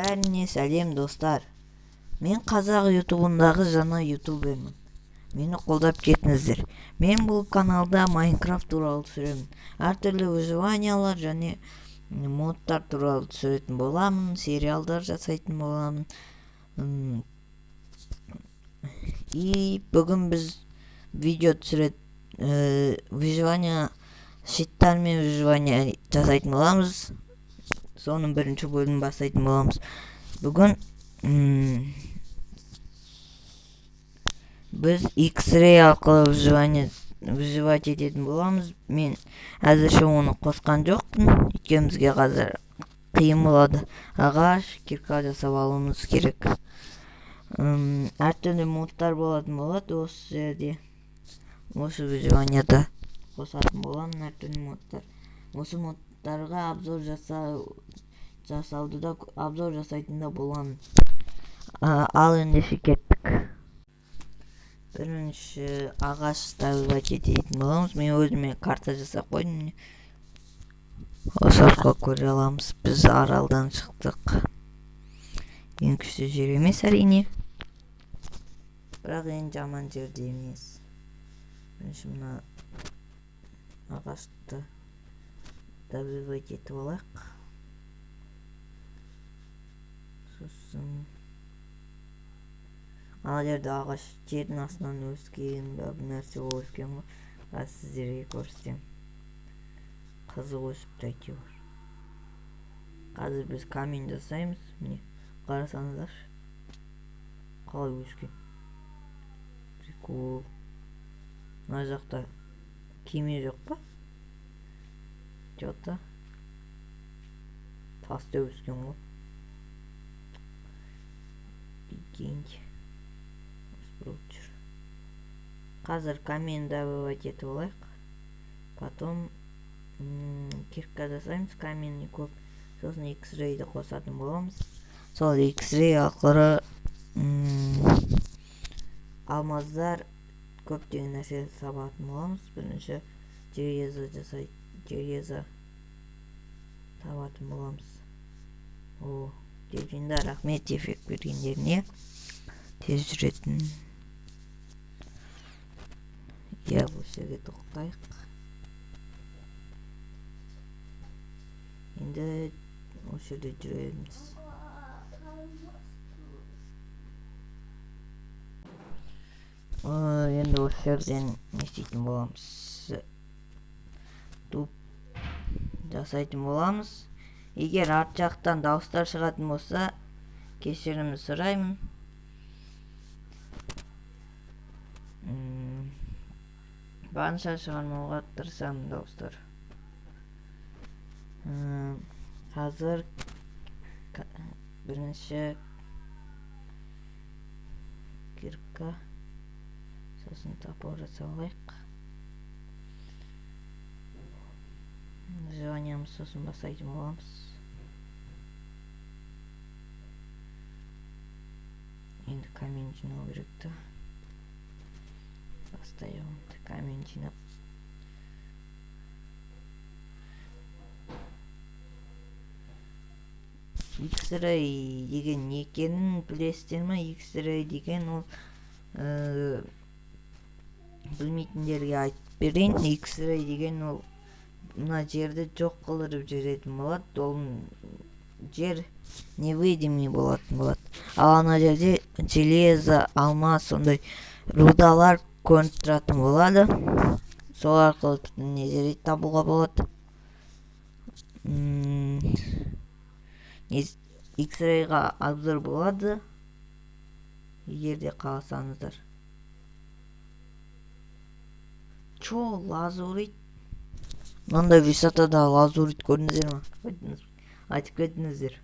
Бәріне сәлем, достар! Мен қазақ ютубындағы жаңа ютубермін. Мені қолдап кетіңіздер. Мен бұл каналда Майнкрафт туралы түсіремін. Әртүрлі выживаниялар және модтар туралы түсіретін боламын, сериалдар жасайтын боламын. И бүгін біз видео түсірет, выживание, щиттармен выживание жасайтын боламыз. Соның бірінші бөлімін бастайтын боламыз. Бүгін біз X-ray арқылы выживать ететін боламыз. Мен әзірше оны қосқан жоқпын, өйткені бізге қазір қиын болады. Ағаш, кирка жасап алуымыз керек. Әртүрлі модтар болатын болады осы жерде. Осы выживанияда қосатын боламын әртүрлі модтар. Осы модтарға обзор жасауды да, обзор жасайтын да боламын. Ал ендеше кеттік. Бірінші ағаш добывать ететін боламыз. Мен өзіме карта жасап қойдым. Осы арқылы көре аламыз. Біз аралдан шықтық. Ең күшті жер емес әрине, бірақ ең жаман жер де емес. Бірінші мына ағашты добывать етіп алайық. Сосын ана жерде ағаш жердің астынан өскен ба, бір нәрсе болып өскен ғой. Қазір сіздерге көрсетемін. Қызық өсіпті әйтеуір. Қазір біз камень жасаймыз. Міне, қарасаңыздаршы, қалай өскен. Прикол. Мына жақта кеме жоқ па? Чё-то тас деп өскен ғой. Прикиньте. Қазір камень добывать етіп алайық. Потом кирка жасаймыз, каменный көп. Сосын X-ray'ді қосатын боламыз. Сол X-ray арқылы алмаздар, көптеген нәрсе табатын боламыз. Бірінші железо жасай, железо табатын боламыз. О, дельфиндар, рахмет эффект бергендеріне. Тез жүретін. Иә, бұл жерге тоқтайық. Енді осы жерде жүреміз. Енді осы жерден не істейтін боламыз? Туп жасайтын боламыз. Егер арт жақтан дауыстар шығатын болса, кешірім сұраймын. Барынша шығармауға тырысамын дауыстар. Қазір бірінші кирка, сосын топор жасап алайық. Выживаниямыз сосын бастайтын боламыз. Енді камень жинау керек та. Бастайық енді камень жинап. X-ray деген не екенін білесіздер ме? X-ray деген ол, білмейтіндерге айтып берейін. X-ray деген ол мына жерді жоқ қылдырып жіберетін болады. Ол жер невидимый болатын болады. Ал ана жерде железо, алмаз, сондай рудалар көрініп тұратын болады. Сол арқылы незерит табуға болады. X-rayға обзор болады, егер де қаласаңыздар. Чо, лазурит? Мынандай высотада лазурит көрдіңіздер ма? Айтып кетіңіздер.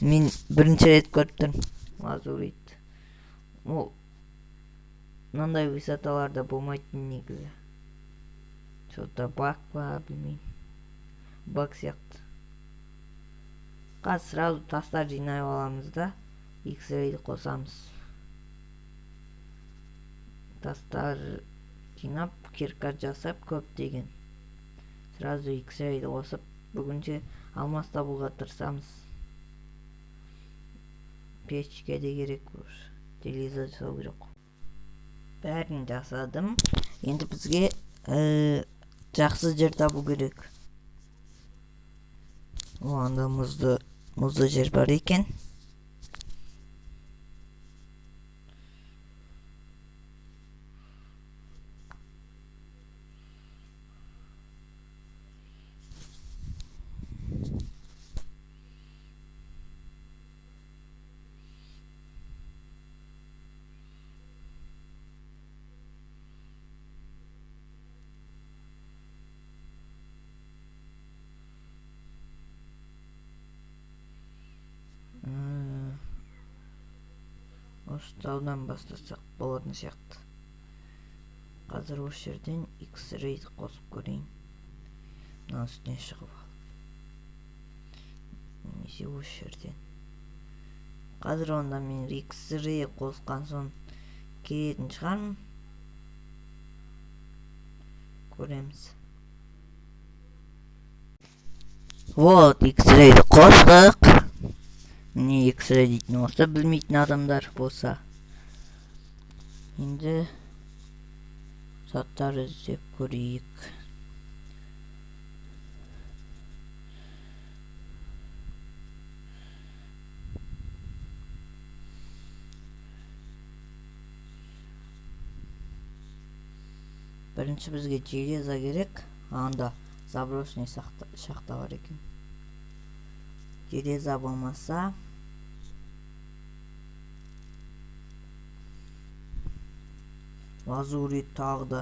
Мен бірінші рет көріп тұрмын лазурит. Ол мынандай высоталарда болмайтын негізі. Чё-то баг па, білмеймін. Баг сияқты. Қазір сразу тастар жинай аламыз да, X-ray'ді қосамыз. Тастар жинап, кирка жасап көптеген. Сразу X-ray'ді қосып, бүгінше алмаз табуға тырысамыз. Печке де керек, железо жасау керек. Бәрін жасадым. Енді бізге жақсы жер табу керек. О, анда мұзды жер бар екен. Осы таудан бастасақ болатын сияқты. Қазір осы жерден X-ray қосып көрейін. Мына үстіне шығып алып. Немесе осы жерден. Қазір онда мен X-ray қосқан соң келетін шығармын. Көреміз. Вот, X-ray'ді қостық. Міне X-ray дейтін болса, білмейтін адамдар болса. Енді заттар іздеп көрейік. Бірінші бізге железо керек. Анда заброшенный шахта бар екен. Железо болмаса лазурит тағы да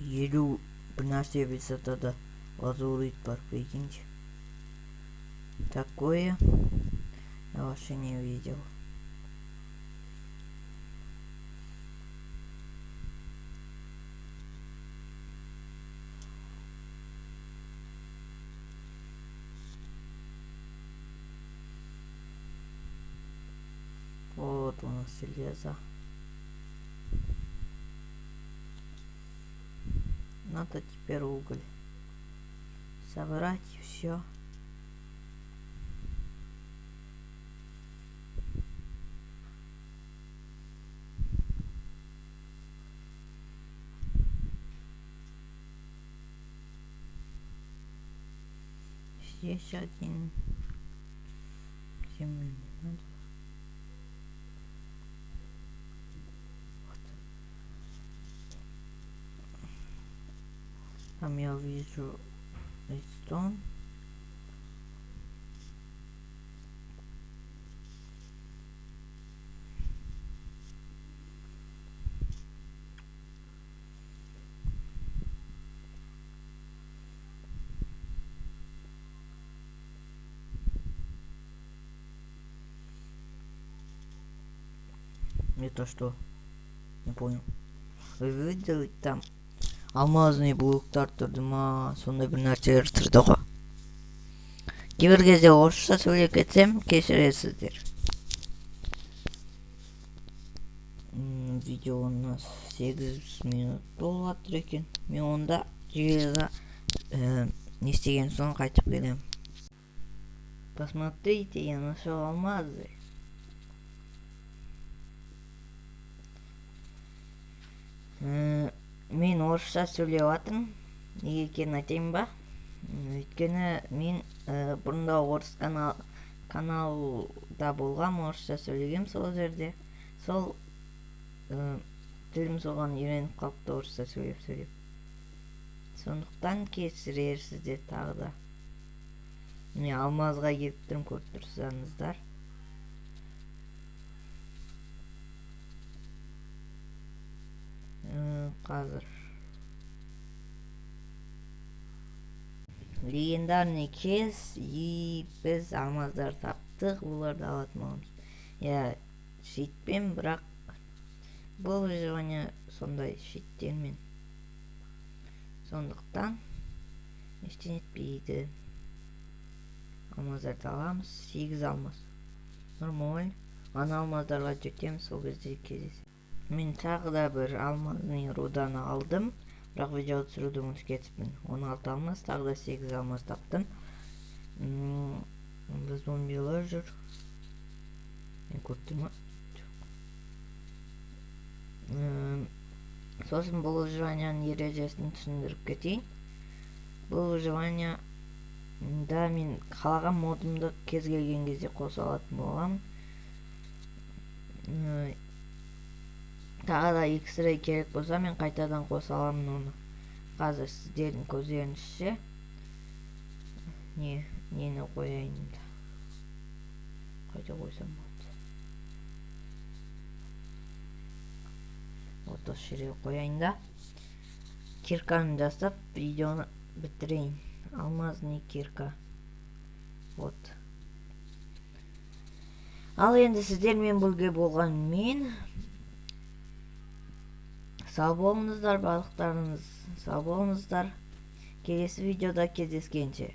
50 бір нәрсе высотада лазурит бар, прикиньте. Такое я вообще не видел. Вот у нас железо. Надо теперь уголь собрать и все. Здесь один. Землю не надо. Там я вижу редстоун. Это что? Не понял. Вы видели там алмазный блоктар тұрды ма? Сондай бір нәрселер тұрды ғой. Кейбір кезде орысша сөйлеп кетсем, кешіресіздер. Видео у нас 8 минут болып жатыр екен. Мен онда железо не істеген соң қайтып келемін. Посмотрите, я нашел алмазы. Мен орысша сөйлеп жатырмын. Неге екенін айтайын ба? Өйткені мен бұрында орыс каналда болғам, орысша сөйлегем сол жерде. Сол тілім соған үйреніп қалыпты орысша сөйлеп сөйлеп. Сондықтан кешірерсіздер тағы да. Міне алмазға келіп тұрмын, көріп тұрсаңыздар. Қазір легендарный кез, и біз алмаздар таптық, оларды алатын боламыз. Я щитпен, бірақ бұл выживание сондай щиттермен. Сондықтан ештеңе етпейді. Алмаздарды аламыз, 8 алмаз. Нормально. Ана алмаздарға жетеміз, сол кезде кездесеміз. Мен тағы да бір алмазный руданы алдым, бірақ видео түсіруді ұмытып кетіппін. 16 алмаз, тағы да 8 алмаз таптым. Біз Зомбилар жүр. Мен көріп тұрмын ма? Жоқ. Сосын бұл выживанияның ережесін түсіндіріп кетейін. Бұл выживанияда мен қалаған модымды кез келген кезде қоса алатын боламын. Тағы да X-ray керек болса, мен қайтадан қоса аламын оны. Қазір сіздердің көздеріңізше нені қояйын да, қайда қойсам болады? Вот осы жерге қояйын да, кирканы жасап, видеоны бітірейін. Алмазный кирка. Вот. Ал енді сіздермен бірге болған мен. Сау болыңыздар, барлықтарыңыз, сау болыңыздар. Келесі видеода кездескенше.